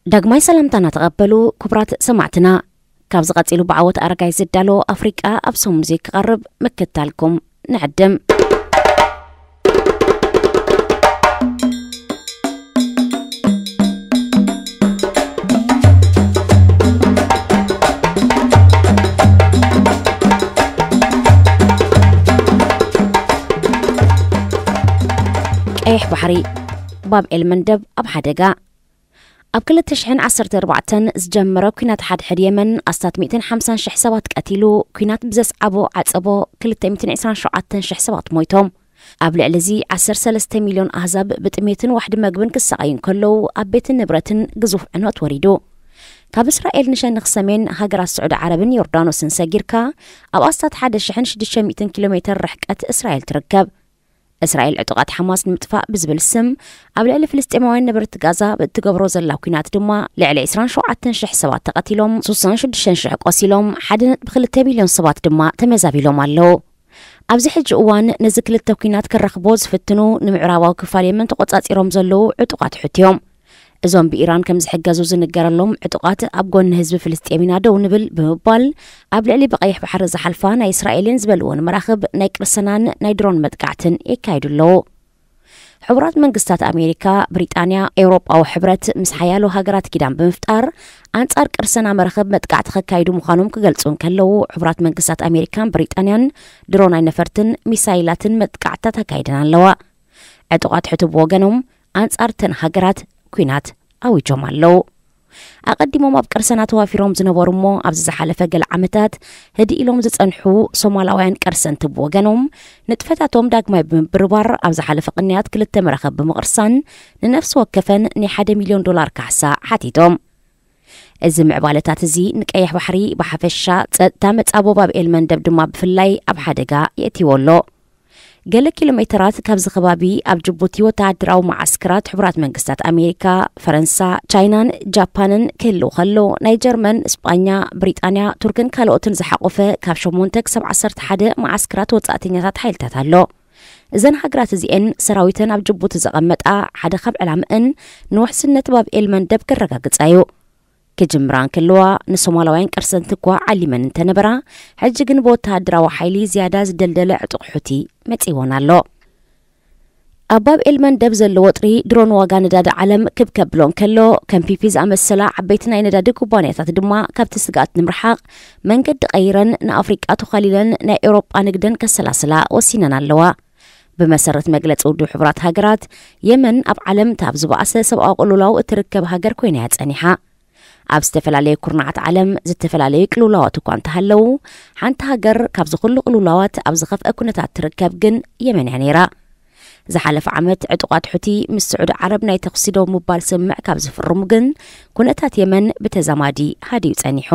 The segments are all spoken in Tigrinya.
ዳግማይ ሰላምታና ተቐበሉ ክቡራት ሰማዕትና። ካብዚ ቀጺሉ ብዓወት ኣረጋይ ዝዳሎ ኣፍሪቃ ኣብ ሰሙን ዜክ ክቐርብ ምክታልኩም ንዕድም። ቀይሕ ባሕሪ፣ ባብ ኤል መንደብ ኣብ ሓደጋ። ኣብ ክልተ ሽሕን ዓሰርተ ኣርባዕተን ዝጀመረ ኲናት ሓድሕድ የመን ኣስታት ሚእትን ሓምሳን ሽሕ ሰባት ቀቲሉ፣ ኲናት ብዘስዓቦ ዓጸቦ ክልተ ሚእትን ዕስራን ሸውዓተን ሽሕ ሰባት ሞይቶም። ኣብ ልዕሊ እዚ ዓሰርተ ሰለስተ ሚልዮን ኣህዛብ ብጥሜትን ዋሕዲ መግብን ክሳቐዩ እንከለዉ፣ ኣብ ቤትን ንብረትን ግዙፍ ዕንወት ወሪዱ። ካብ እስራኤል ንሸነኽ ሰሜን ሃገራት ስዑዲ ዓረብን ዮርዳኖስን ሰጊርካ፣ ኣብ ኣስታት ሓደ ሽሕን ሽዱሽተ ሚእትን ኪሎ ሜተር ርሕቀት እስራኤል ትርከብ። እስራኤል ዕጡቓት ሓማስ ንምጥፋእ ብዝብል ስም ኣብ ልዕሊ ፍልስጤማውያን ነበርቲ ጋዛ ብእትገብሮ ዘላ ኲናት ድማ ልዕሊ ዕስራን ሸውዓተን ሽሕ ሰባት ተቐቲሎም፣ ስሳን ሽዱሽተን ሽሕ ቆሲሎም፣ ሓደ ነጥቢ ክልተ ሚልዮን ሰባት ድማ ተመዛቢሎም ኣለዉ። ኣብዚ ሕጂ እዋን ነዚ ክልተ ኲናት ክረኽቦ ዝፍትኑ ንምዕራባዊ ክፋል የመን ተቖጻጺሮም ዘለዉ ዕጡቓት ሑቲ እዮም። እዞም ብኢራን ከም ዝሕገዙ ዝንገረሎም ዕጡቓት ኣብ ጎኒ ህዝቢ ፍልስጤም ኢና ደው ንብል ብምባል ኣብ ልዕሊ ብቐይሕ ባሕሪ ዝሓልፋ ናይ እስራኤልን ዝበልወን መራኽብ ናይ ቅርሰናን ናይ ድሮን መጥቃዕትን የካይዱ ኣለዉ። ሕቡራት መንግስታት ኣሜሪካ፣ ብሪጣንያ፣ ኤውሮጳዊ ሕብረት ምስ ሓያሎ ሃገራት ኪዳን ብምፍጣር ኣንጻር ቅርሰና መራኽብ መጥቃዕቲ ከካይዱ ምዃኖም ክገልጹ እንከለዉ፣ ሕቡራት መንግስታት ኣሜሪካን ብሪጣንያን ድሮ ናይ ነፈርትን ሚሳይላትን መጥቃዕትታት ኣካይደን ኣለዋ። ዕጡቓት ሕቲ ብወገኖም ኣንጻር ተን ሃገራት ኲናት ኣዊጆም ኣለዉ። ኣቐዲሞም ኣብ ቅርሰና ተዋፊሮም ዝነበሩ እሞ ኣብዚ ዝሓለፈ ገለ ዓመታት ህድእ ኢሎም ዝጸንሑ ሶማላውያን ቅርሰንቲ ብወገኖም ንጥፈታቶም ዳግማይ ብምብርባር ኣብ ዝሓለፈ ቅንያት ክልተ መራኸብ ብምቕርሳን ንነፍሲ ወከፈን ናይ ሓደ ሚልዮን ዶላር ካሕሳ ሓቲቶም። እዚ ምዕባለታት እዚ ንቀይሕ ባሕሪ ብሓፈሻ፣ ጸጥታ መጻቦ ባብ ኤል መንደብ ድማ ብፍላይ ኣብ ሓደጋ የእትይዎ ኣሎ። ገለ ኪሎ ሜተራት ካብዚ ከባቢ ኣብ ጅቡቲ ወተሃደራዊ መዓስከራት ሕቡራት መንግስታት ኣሜሪካ፣ ፈረንሳ፣ ቻይናን ጃፓንን ክህልው ከሎ፣ ናይ ጀርመን፣ እስጳኛ፣ ብሪጣንያ፣ ቱርክን ካልኦትን ዝሓቆፈ ካብ ሸሞንተ ክሳብ ዓሰርተ ሓደ መዓስከራት ወጻእተኛታት ሓይልታት ኣሎ። እዘን ሃገራት እዚኤን ሰራዊተን ኣብ ጅቡቲ ዘቐመጣ ሓደ ካብ ዕላምአን ንውሕስነት ባብ ኤል መንደብ ክረጋግጻ እዩ። ክጅምራ እንከለዋ ንሶማላውያን ቅርሰንቲ እኳ ዓሊመን እንተነበራ፣ ሕጂ ግን ብወተሃደራዊ ሓይሊ ዝያዳ ዝደልደለ ዕጡቕ ሑቲ መጺእወን ኣሎ። ኣብ ባብ ኤል መንደብ ዘሎ ወጥሪ ድሮን ዋጋ ነዳዲ ዓለም ክብ ከብሎ እንከሎ፣ ከም ፒፒ ዝኣመሰላ ዓበይቲ ናይ ነዳዲ ኩባንያታት ድማ ካብቲ ስግኣት ንምርሓቕ መንገዲ ቀይረን ንኣፍሪቃ ተዃሊለን ናይ ኤውሮጳ ንግደን ከሰላስላ ወሲነን ኣለዋ። ብመሰረት መግለጺ ውድብ ሕቡራት ሃገራት፣ የመን ኣብ ዓለም እታ ኣብ ዝበኣሰ ሰብኣዊ ቅልውላው እትርከብ ሃገር ኮይና እያ ጸኒሓ። ኣብ ዝተፈላለዩ ኩርናዓት ዓለም ዝተፈላለዩ ቅልውላዋት እኳ እንተሃለዉ፣ ሓንቲ ሃገር ካብዚ ኩሉ ቅልውላዋት ኣብ ዝኸፍአ ኩነታት ትርከብ ግን የመን እያ ነይራ። ዝሓለፈ ዓመት ዕጡቓት ሑቲ ምስ ስዑዲ ዓረብ ናይ ተኹሲ ደው ምባል ስምምዕ ካብ ዝፍርሙ ግን፣ ኩነታት የመን ብተዛማዲ ሃዲኡ ጸኒሑ።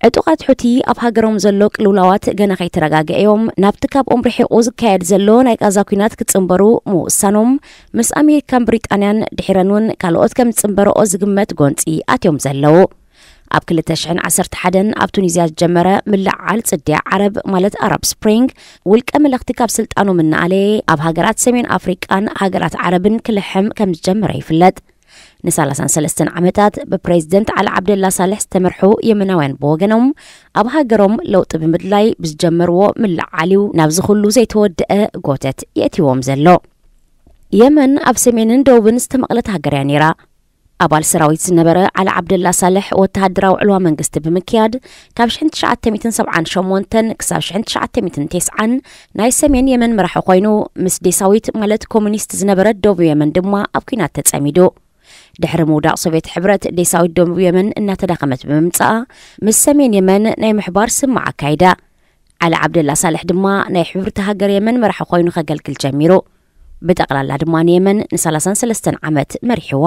ዕጡቓት ሑቲ ኣብ ሃገሮም ዘሎ ቅልውላዋት ገና ከይተረጋግአ እዮም ናብቲ ካብኦም ርሒቑ ዝካየድ ዘሎ ናይ ጋዛ ኲናት ክጽንበሩ ምውሳኖም፣ ምስ ኣሜሪካን ብሪጣንያን ድሒረን እውን ካልኦት ከም ዝጽንበረኦ ዝግመት ጎንጺ ኣትዮም ዘለዉ። ኣብ ክልተ ሽሕን ዓሰርተ ሓደን ኣብ ቱኒዝያ ዝጀመረ ምልዕዓል ጽድያ ዓረብ፣ ማለት ኣረብ ስፕሪንግ፣ ውልቀ መለኽቲ ካብ ስልጣኖም እናኣለየ፣ ኣብ ሃገራት ሰሜን ኣፍሪቃን ሃገራት ዓረብን ክልሕም ከም ዝጀመረ ይፍለጥ። ንሰላሳን ሰለስተን ዓመታት ብፕሬዚደንት ዓሊ ዓብደላ ሳልሕ ዝተመርሑ የመናውያን ብወገኖም፣ ኣብ ሃገሮም ለውጢ ብምድላይ ብዝጀመርዎ ምልዕዓል እዩ ናብዚ ኩሉ ዘይተወደአ ጎተት የእትይዎም ዘሎ። የመን ኣብ ሰሜንን ደቡብን ዝተመቕለት ሃገር እያ ነይራ። ኣባል ሰራዊት ዝነበረ ዓሊ ዓብደላ ሳልሕ ወተሃደራዊ ዕልዋ መንግስቲ ብምክያድ፣ ካብ ሽሕን ትሽዓተ ሚእትን ሰብዓን ሸሞንተን ክሳብ ሽሕን ትሽዓተ ሚእትን ተስዓን ናይ ሰሜን የመን መራሒ ኮይኑ፣ ምስ ዴሳዊት ማለት ኮሙኒስት ዝነበረት ደቡብ የመን ድማ ኣብ ኲናት ተጸሚዱ። ድሕሪ ምውዳቕ ሶቪየት ሕብረት፣ ዴሳዊት ደቡብ የመን እናተዳኸመት ብምምጻኣ፣ ምስ ሰሜን የመን ናይ ምሕባር ስምምዕ ኣካይዳ። ዓሊ ዓብደላ ሳልሕ ድማ ናይ ሕብርቲ ሃገር የመን መራሒ ኮይኑ ከገልግል ጀሚሩ። ብጠቕላላ ድማ ንየመን ንሰላሳን ሰለስተን ዓመት መሪሕዋ።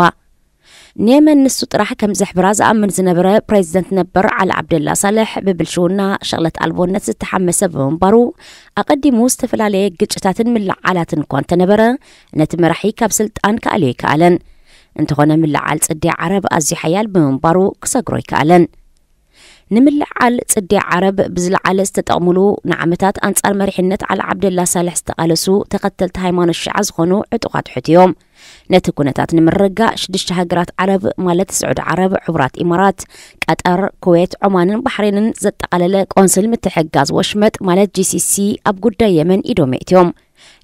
ንየመን ንሱ ጥራሕ ከም ዘሕብራ ዝኣምን ዝነበረ ፕሬዚደንት ነበር ዓሊ ዓብደላ ሳልሕ፣ ብብልሽውና፣ ሸቕለት ኣልቦነት ዝተሓመሰ ብምንባሩ፣ ኣቐዲሙ ዝተፈላለየ ግጭታትን ምልዕዓላትን እኳ እንተነበረ፣ ነቲ መራሒ ካብ ስልጣን ክኣልዮ ኣይከኣለን። እንተኾነ፣ ምልዕዓል ጽድያ ዓረብ ኣዝዩ ሓያል ብምንባሩ ክሰግሮ ኣይከኣለን። ንምልዓል ጽድያ ዓረብ ብዝለዓለ ዝተጠቕምሉ፣ ንዓመታት ኣንጻር መሪሕነት ዓሊ ዓብደላ ሳልሕ ዝተቓለሱ ተኸተልቲ ሃይማኖት ሽዓ ዝኾኑ ዕጡቓት ሑቲ እዮም። ነቲ ኩነታት ንምርግጋእ ሽዱሽተ ሃገራት ዓረብ፣ ማለት ስዑዲ ዓረብ፣ ሕቡራት ኢማራት፣ ቀጠር፣ ኩዌት፣ ዖማንን ባሕሬንን ዘጠቓለለ ቆንስል ምትሕግጋዝ ወሽመጥ፣ ማለት ጂ ሲ ሲ፣ ኣብ ጉዳይ የመን ኢዶም የእትዮም።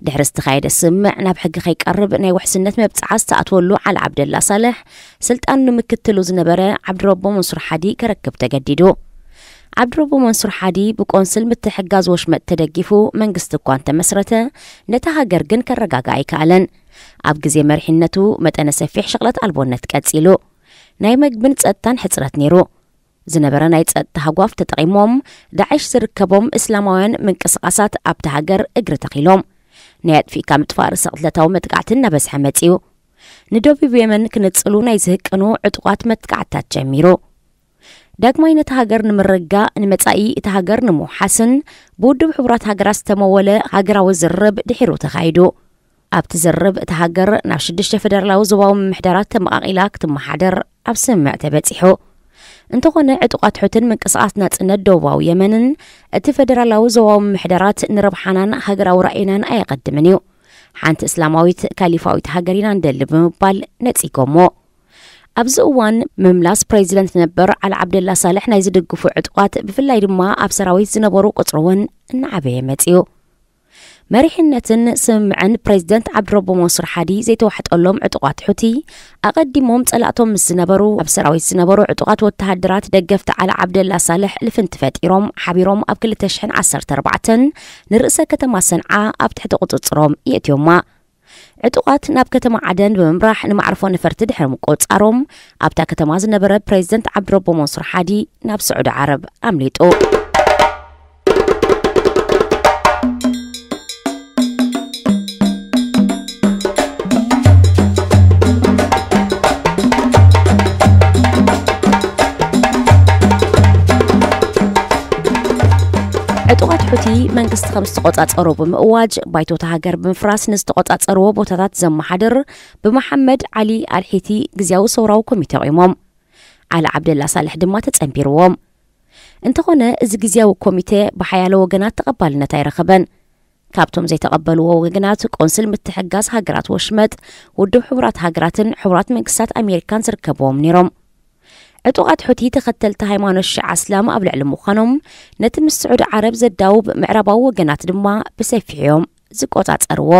ድሕሪ ዝተኻየደ ስምምዕ ናብ ሕጊ ከይቀርብ ናይ ውሕስነት መብጽዓ ዝተኣትወሉ ዓሊ ዓብደላ ሳልሕ፣ ስልጣን ንምክትሉ ዝነበረ ዓብድረቦ መንሱር ሓዲ ከረክብ ተገዲዱ። ዓብድረቦ መንሱር ሓዲ ብቆንስል ምትሕግጋዝ ወሽመጥ ተደጊፉ መንግስቲ እኳ እንተመስረተ፣ ነታ ሃገር ግን ከረጋግኣ ኣይከኣለን። ኣብ ግዜ መሪሕነቱ መጠነ ሰፊሕ ሽቕለት ኣልቦነት ቀጺሉ። ናይ መግብን ጸጥታን ሕጽረት ነይሩ። ዝነበረ ናይ ጸጥታ ሃጓፍ ተጠቒሞም፣ ዳዕሽ ዝርከቦም እስላማውያን ምንቅስቓሳት ኣብታ ሃገር እግሪ ተኺሎም። ናይ ኣጥፊእካ ምጥፋእ ርእሰ ቅትለታዊ መጥቃዕቲ እናበዝሐ መጺኡ። ንደቡብ የመን ክንጽሉ ናይ ዝህቅኑ ዕጡቓት መጥቃዕትታት ጀሚሩ። ዳግማይ ነቲ ሃገር ንምርጋእ፣ ንመጻኢ እቲ ሃገር ንምውሓስን ብውድብ ሕቡራት ሃገራት ዝተመወለ ሃገራዊ ዝርርብ ድሒሩ ተኻይዱ። ኣብቲ ዝርርብ እታ ሃገር ናብ ሽዱሽተ ፌደራላዊ ዞባዊ ምምሕዳራት ተመቓቒላ ክትመሓደር ኣብ ስምምዕ ተበጺሑ። እንተኾነ ዕጡቓት ሑትን ምንቅስቓስ ናጽነት ደቡባዊ የመንን እቲ ፌደራላዊ ዞባዊ ምምሕዳራት ንረብሓናን ሃገራዊ ራእይናን ኣየቐድምን እዩ። ሓንቲ እስላማዊት ካሊፋዊት ሃገር ኢና ንደሊ ብምባል ነጺጎሞ። ኣብዚ እዋን ምምላስ ፕሬዚደንት ነበር ዓሊ ዓብደላ ሳልሕ ናይ ዝድግፉ ዕጡቓት፣ ብፍላይ ድማ ኣብ ሰራዊት ዝነበሩ ቁጽሪ እውን እናዓበየ መጺኡ። መሪሕነትን ስምምዕን ፕሬዚደንት ዓብድረቦ መንሱር ሓዲ ዘይተዋሕጠሎም ዕጡቓት ሑቲ፣ ኣቐዲሞም ጸላእቶም ምስ ዝነበሩ፣ ኣብ ሰራዊት ዝነበሩ ዕጡቓት ወተሃደራት ደገፍቲ ዓሊ ዓብደላ ሳልሕ ልፍንቲ ፈጢሮም፣ ሓቢሮም ኣብ ክልተ ሽሕን ዓሰርተ ኣርባዕተን ንርእሰ ከተማ ሰንዓ ኣብ ትሕቲ ቁጽጽሮም የእትዮማ። ዕጡቓት ናብ ከተማ ዓደን ብምምራሕ ንማዕርፎ ነፈርቲ ድሕሪ ምቁጽጻሮም፣ ኣብታ ከተማ ዝነበረ ፕሬዚደንት ዓብድረቦ መንሱር ሓዲ ናብ ስዑዲ ዓረብ ኣምሊጡ። ዕጡቓት ሑቲ መንግስቲ ከም ዝተቖጻጸሩ ብምእዋጅ፣ ባይቶታ ሃገር ብምፍራስ ንዝተቖጻጸርዎ ቦታታት ዘመሓድር ብመሓመድ ዓሊ ኣልሒቲ ግዝያዊ ሰውራዊ ኮሚቴ ኣቑሞም። ዓሊ ዓብደላ ሳልሕ ድማ ተጸንቢርዎም። እንተኾነ፣ እዚ ግዝያዊ ኮሚቴ ብሓያሎ ወገናት ተቐባልነት ኣይረኸበን። ካብቶም ዘይተቐበልዎ ወገናት፣ ቆንስል ምትሕግጋዝ ሃገራት ወሽመጥ፣ ውድብ ሕቡራት ሃገራትን ሕቡራት መንግስታት ኣሜሪካን ዝርከብዎም ነይሮም። ዕጡቓት ሑቲ ተኸተልቲ ሃይማኖት ሽዓ እስላም ኣብ ልዕሊ ምዃኖም፣ ነቲ ምስ ስዑዲ ዓረብ ዘዳውብ ምዕራባዊ ወገናት ድማ ብሰፊሑ እዮም ዝቆጻጸርዎ።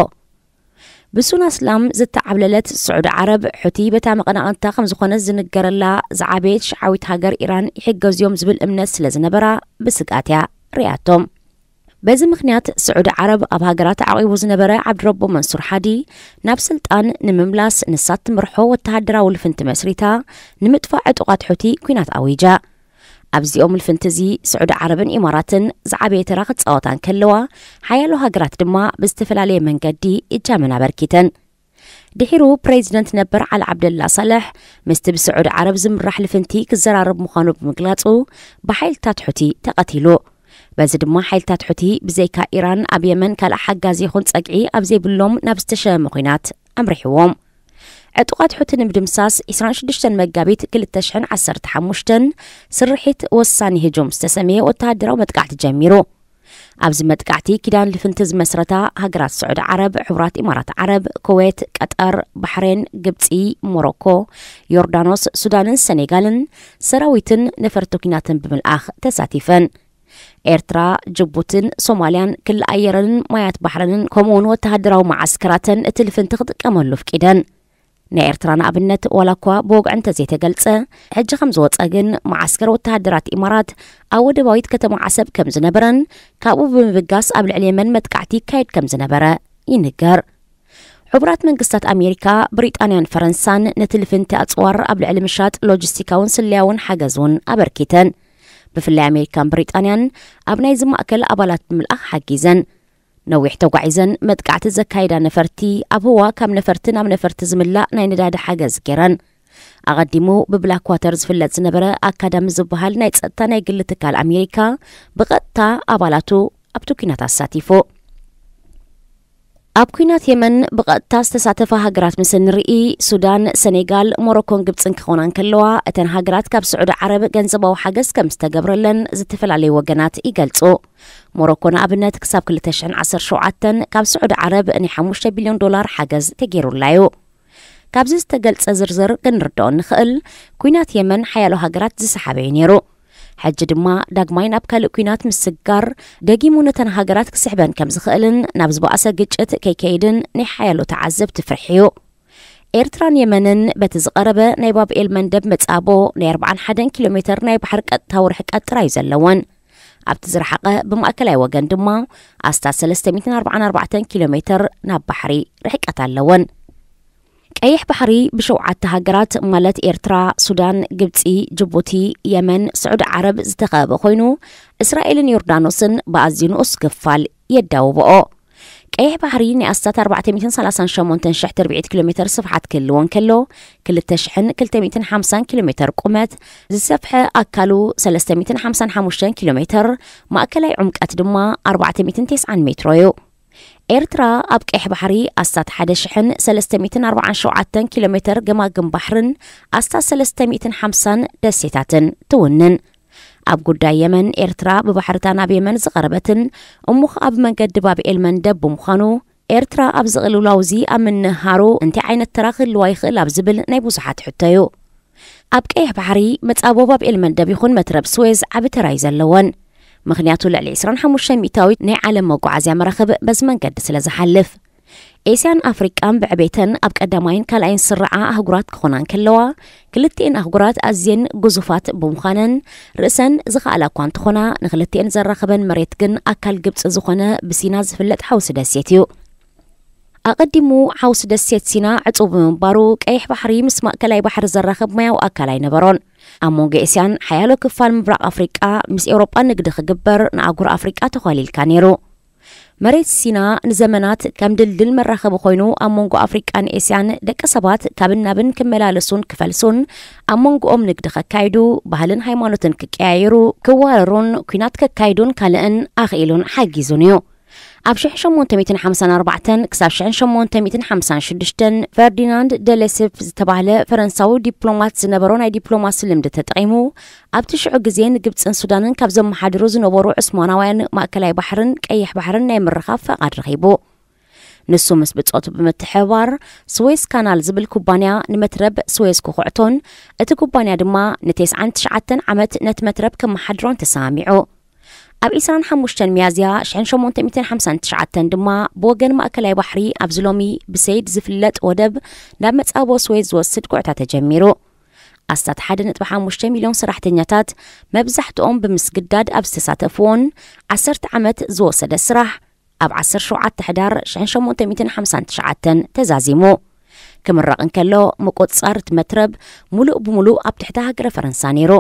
ብሱና እስላም ዝተዓብለለት ስዑዲ ዓረብ፣ ሑቲ በታ መቐናቕንታ ከም ዝኾነት ዝንገረላ ዝዓበየት ሽዓዊት ሃገር ኢራን ይሕገዙ እዮም ዝብል እምነት ስለ ዝነበራ፣ ብስግኣት እያ ርእያቶም። በዚ ምኽንያት፣ ስዑዲ ዓረብ ኣብ ሃገራ ተዓቒቡ ዝነበረ ዓብድረቦ መንሱር ሓዲ ናብ ስልጣን ንምምላስ፣ ንሳ እትምርሖ ወተሃደራዊ ልፍንቲ መስሪታ፣ ንምጥፋእ ዕጡቓት ሑቲ ኲናት ኣዊጃ። ኣብዚኦም ልፍንቲ እዚ፣ ስዑዲ ዓረብን ኢማራትን ዝዓበየ ተራ ክጻወታ እንከለዋ፣ ሓያሎ ሃገራት ድማ ብዝተፈላለየ መንገዲ እጃመን ኣበርኪተን። ድሒሩ፣ ፕሬዚደንት ነበር ዓሊ ዓብደላ ሳልሕ ምስቲ ብስዑዲ ዓረብ ዝምራሕ ልፍንቲ ክዘራረብ ምዃኑ ብምግላጹ፣ ብሓይልታት ሑቲ ተቐቲሉ። በዚ ድማ፣ ሓይልታት ሑቲ ብዘይካ ኢራን፣ ኣብ የመን ካልእ ሓጋዚ ይኹን ጸግዒ ኣብ ዘይብሎም ናብ ዝተሸመመ ኲናት ኣምሪሕዎም። ዕጡቓት ሑቲ ንምድምሳስ፣ ዕስራን ሽዱሽተን መጋቢት ክልተ ሽሕን ዓሰርተ ሓሙሽተን ስርሒት ወሳኒ ህጁም ዝተሰምየ ወተሃደራዊ መጥቃዕቲ ጀሚሩ። ኣብዚ መጥቃዕቲ፣ ኪዳን ልፍንቲ ዝመስረታ ሃገራት ስዑዲ ዓረብ፣ ሕቡራት ኢማራት ዓረብ፣ ኩዌት፣ ቀጠር፣ ባሕሬን፣ ግብጺ፣ ሞሮኮ፣ ዮርዳኖስ፣ ሱዳንን ሰኔጋልን ሰራዊትን ነፈርቲ ኲናትን ብምልኣኽ ተሳቲፈን። ኤርትራ፣ ጅቡትን ሶማልያን ክሊ ኣየረንን ማያት ባሕረንን፣ ከምኡውን ወተሃደራዊ መዓስከራተን እቲ ልፍንቲ ክጥቀመሉ ኣፍቂደን። ናይ ኤርትራ ንኣብነት፣ ዋላ እኳ ብወግዒ እንተዘይተገልጸ፣ ሕጂ ከም ዝወጸ ግን፣ መዓስከር ወተሃደራት ኢማራት ኣብ ወደባዊት ከተማ ዓሰብ ከም ዝነበረን፣ ካብኡ ብምብጋስ ኣብ ልዕሊ የመን መጥቃዕቲ ይካየድ ከም ዝነበረ ይንገር። ሕቡራት መንግስታት ኣሜሪካ፣ ብሪጣንያን ፈረንሳን ነቲ ልፍንቲ ኣጽዋር ኣብ ልዕሊ ምሻጥ ሎጂስቲካውን ስለያውን ሓገዝ እውን ኣበርኪተን። ብፍላይ ኣሜሪካን ብሪጣንያን ኣብ ናይዚ ማእከል ኣባላት ብምልኣኽ ሓጊዘን። ነዊሕ ተጓዒዘን መጥቃዕቲ ዘካይዳ ነፈርቲ፣ ኣብ ህዋ ካብ ነፈርቲ ናብ ነፈርቲ ዝምላእ ናይ ነዳዲ ሓገዝ ገይረን። ኣቐዲሙ ብብላክ ዋተር ዝፍለጥ ዝነበረ ኣካዳሚ ዝበሃል ናይ ጸጥታ ናይ ግሊ ትካል ኣሜሪካ፣ ብቐጥታ ኣባላቱ ኣብቲ ኲናት ኣሳቲፉ። ኣብ ኲናት የመን ብቐጥታ ዝተሳተፋ ሃገራት ምስ እንርኢ፣ ሱዳን፣ ሰኔጋል፣ ሞሮኮን ግብጽን ክኾና እንከለዋ፣ እተን ሃገራት ካብ ስዑዲ ዓረብ ገንዘባዊ ሓገዝ ከም ዝተገብረለን ዝተፈላለዩ ወገናት ይገልጹ። ሞሮኮ ንኣብነት ክሳብ ክልተ ሽሕን ዓሰርተ ሸውዓተን ካብ ስዑዲ ዓረብ ናይ ሓሙሽተ ቢልዮን ዶላር ሓገዝ ተገይሩላ እዩ። ካብዚ ዝተገልጸ ዝርዝር ክንርድኦ እንኽእል፣ ኲናት የመን ሓያሎ ሃገራት ዝሰሓበ እዩ ነይሩ። ሕጂ ድማ ዳግማይ ናብ ካልእ ኲናት ምስጋር ደጊሙ ነተን ሃገራት ክስሕበን ከም ዝኽእልን ናብ ዝበኣሰ ግጭት ከይከይድን ናይ ሓያሎ ተዓዘብቲ ፍርሒ እዩ። ኤርትራን የመንን በቲ ዝቐረበ ናይ ባብኤል መንደብ መጻቦ ናይ ኣርባዓን ሓደን ኪሎ ሜተር ናይ ባሕሪ ቀጥታዊ ርሕቀት ጥራይ እዩ ዘለወን። ኣብቲ ዝረሓቐ ብማእከላይ ወገን ድማ ኣስታት ሰለስተ ሚእትን ኣርባዓን ኣርባዕተን ኪሎ ሜተር ናብ ባሕሪ ርሕቀት ኣለወን። ቀይሕ ባሕሪ ብሸውዓተ ሃገራት ማለት ኤርትራ፣ ሱዳን፣ ግብጺ፣ ጅቡቲ፣ የመን፣ ስዑዲ ዓረብ ዝተኸበበ ኮይኑ፣ እስራኤልን ዮርዳኖስን ብኣዝዩ ንኡስ ክፋል የዳውብኦ። ቀይሕ ባሕሪ ናይ ኣስታት ኣርባዕተ ሚእትን ሰላሳን ሸሞንተን ሽሕ ትርብዒት ኪሎ ሜተር ስፍሓት ክህልዎ እንከሎ፣ ክልተ ሽሕን ክልተ ሚእትን ሓምሳን ኪሎ ሜተር ቁመት፣ ዝሰፍሐ ኣካሉ ሰለስተ ሚእትን ሓምሳን ሓሙሽተን ኪሎ ሜተር፣ ማእከላይ ዕምቀት ድማ ኣርባዕተ ሚእትን ተስዓን ሜትሮ እዩ። ኤርትራ ኣብ ቀይሕ ባሕሪ ኣስታት ሓደ ሽሕን ሰለስተ ሚእትን ኣርባዓን ሸውዓተን ኪሎ ሜተር ገማግም ባሕርን ኣስታት ሰለስተ ሚእትን ሓምሳን ደሴታትን ትውንን። ኣብ ጉዳይ የመን፣ ኤርትራ ብባሕርታ ናብ የመን ዝቐረበትን እሞ ኸኣ ብመንገዲ ባብኤል መንደብ ብምዃኑ፣ ኤርትራ ኣብዚ ቅልውላው እዚ ኣብ ምንሃሩ እንታይ ዓይነት ተራ ክህልዋ ይኽእል ኣብ ዝብል ናይ ብዙሓት ሕቶ እዩ። ኣብ ቀይሕ ባሕሪ መጻቦ ባብኤል መንደብ ይኹን መትረብ ስዌዝ ዓቢ ተራ እዩ ዘለወን። ምኽንያቱ ልዕሊ ዕስራን ሓሙሽተን ሚእታዊት ናይ ዓለም መጓዓዝያ መራኽብ በዚ መንገዲ ስለ ዝሓልፍ። ኤስያን ኣፍሪቃን ብዕቤተን ኣብ ቀዳማይን ካልኣይን ስርዓ ኣህጉራት ክኾና እንከለዋ፣ ክልቲኤን ኣህጉራት ኣዝየን ግዙፋት ብምዃነን ርእሰን ዝኸኣላ እኳ እንተኾና፣ ንክልቲኤን ዘራኽበን መሬት ግን ኣካል ግብጺ ዝኾነ ብሲና ዝፍለጥ ሓውሲ ደሴት እዩ። ኣቐዲሙ ሓውሲ ደሴት ሲና ዕጹው ብምንባሩ፣ ቀይሕ ባሕሪ ምስ ማእከላይ ባሕሪ ዘራኽብ ማያዊ ኣካል ኣይነበሮን። ኣብ መንጎ ኤስያን ሓያሎ ክፋል ምብራቕ ኣፍሪቃ ምስ ኤውሮጳ ንግዲ ክግበር ንኣህጉር ኣፍሪቃ ተዃሊልካ ነይሩ። መሬት ሲና ንዘመናት ከም ድልድል መራኸቢ ኮይኑ ኣብ መንጎ ኣፍሪቃን ኤስያን ደቂ ሰባት ካብን ናብን ክመላለሱን ክፈልሱን ኣብ መንጎኦም ንግዲ ከካይዱ ባህልን ሃይማኖትን ክቀያየሩ ክዋረሩን ኲናት ከካይዱን ካልእን ኣኽኢሉን ሓጊዙን እዩ። ኣብ ሽሕ ሸሞንተ ሚእትን ሓምሳን ኣርባዕተን ክሳብ ሽሕ ሸሞንተ ሚእትን ሓምሳን ሽዱሽተን ፈርዲናንድ ደሌስፕ ዝተባህለ ፈረንሳዊ ዲፕሎማት ዝነበሮ ናይ ዲፕሎማሲ ልምዲ ተጠቒሙ ኣብቲ ሽዑ ግዜ ንግብጽን ሱዳንን ካብ ዘመሓድሩ ዝነበሩ ዑስማናውያን ማእከላይ ባሕርን ቀይሕ ባሕርን ናይ ምርኻብ ፈቓድ ረኺቡ። ንሱ ምስ ብጾቱ ብምትሕብባር ስዌዝ ካናል ዝብል ኩባንያ ንመትረብ ስዌዝ ክኹዕቶን እቲ ኩባንያ ድማ ንተስዓን ትሽዓተን ዓመት ነቲ መትረብ ከመሓድሮን ተሰማሚዑ። ኣብ ዕስራን ሓሙሽተን ሚያዝያ ሽሕን ሸሞንተ ሚእትን ሓምሳን ትሽዓተን ድማ ብወገን ማእከላይ ባሕሪ ኣብዚ ሎሚ ብሰይድ ዝፍለጥ ወደብ ናብ መጻቦ ስዌዝ ዝወስድ ኩዕታ ተጀሚሩ። ኣስታት ሓደ ነጥቢ ሓሙሽተ ሚልዮን ሰራሕተኛታት መብዛሕትኦም ብምስግዳድ ኣብ ዝተሳተፍዎን ዓሰርተ ዓመት ዝወሰደ ስራሕ ኣብ ዓሰርተ ሸውዓተ ሕዳር ሽሕን ሸሞንተ ሚእትን ሓምሳን ትሽዓተን ተዛዚሙ። ክምረቕ እንከሎ ምቁጽጻር እቲ መትረብ ሙሉእ ብሙሉእ ኣብ ትሕቲ ሃገረ ፈረንሳ ነይሩ።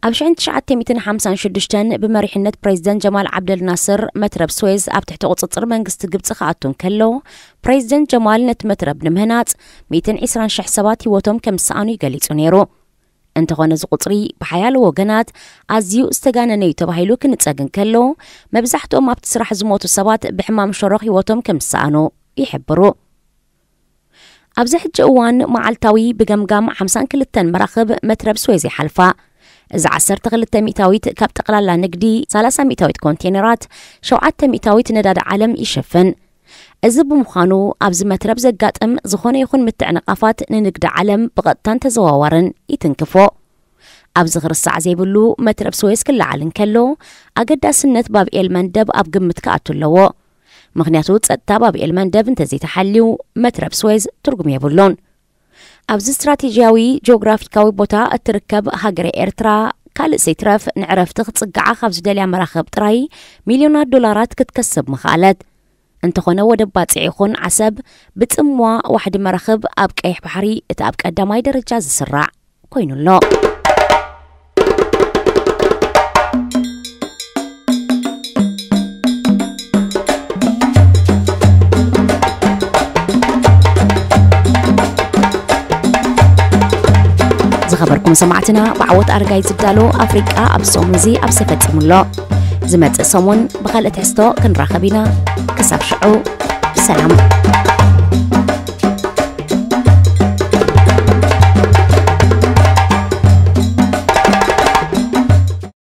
ኣብ ሽሕን ትሽዓተ ሚእትን ሓምሳን ሽዱሽተን ብመሪሕነት ፕሬዚደንት ጀማል ዓብደል ናስር መትረብ ስዌዝ ኣብ ትሕቲ ቁጽጽር መንግስቲ ግብጺ ክኣቱ እንከሎ፣ ፕሬዚደንት ጀማል ነቲ መትረብ ንምህናጽ ሚእትን ዕስራን ሽሕ ሰባት ህይወቶም ከም ዝሰኣኑ እዩ ገሊጹ ነይሩ። እንተኾነ እዚ ቁጽሪ ብሓያሎ ወገናት ኣዝዩ ዝተጋነነ እዩ ተባሂሉ ክንጸግ እንከሎ፣ መብዛሕትኦም ኣብቲ ስራሕ ዝሞቱ ሰባት ብሕማም ሸሮኽ ህይወቶም ከም ዝሰኣኑ ይሕብሩ። ኣብዚ ሕጂ እዋን መዓልታዊ ብገምጋም ሓምሳን ክልተን መራኽብ መትረብ ስዌዝ ይሓልፋ። እዚ ዓሰርተ ክልተ ሚእታዊት ካብ ጠቕላላ ንግዲ፣ ሰላሳ ሚእታዊት ኮንቴነራት፣ ሸውዓተ ሚእታዊት ነዳዲ ዓለም ይሽፍን። እዚ ብምዃኑ ኣብዚ መትረብ ዘጋጥም ዝኾነ ይኹን ምትዕንቓፋት ንንግዲ ዓለም ብቐጥታን ተዘዋዋርን ይትንክፎ። ኣብዚ ክርስዕ ዘይብሉ መትረብ ስዌዝ ክለዓል እንከሎ ኣገዳስነት ባብኤል መንደብ ኣብ ግምት ክኣቱ ኣለዎ። ምኽንያቱ ጸጥታ ባብኤል መንደብ እንተዘይተሓልዩ መትረብ ስዌዝ ትርጉም የብሉን። ኣብዚ ስትራቴጂያዊ ጂኦግራፊካዊ ቦታ እትርከብ ሃገረ ኤርትራ ካልእ ዘይትረፍ ንዕረፍቲ ክጽግዓ ካብ ዝደልያ መራኽብ ጥራይ ሚልዮናት ዶላራት ክትከስብ ምኽኣለት። እንተኾነ ወደብ ባጽዕ ይኹን ዓሰብ ብጽምዋ ዋሕዲ መራኽብ ኣብ ቀይሕ ባሕሪ እቲ ኣብ ቀዳማይ ደረጃ ዝስራዕ ኮይኑ ኣሎ። ዝኸበርኩም ሰማዕትና፣ ብዓወት ኣረጋይ ዝዳሎ ኣፍሪቃ ኣብ ሰሙን እዚ ኣብዚ ፈጺሙ ኣሎ። ዝመጽእ ሰሙን ብኻልእ ትሕዝቶ ክንራኸብ ኢና። ክሳብ ሽዑ ሰላም።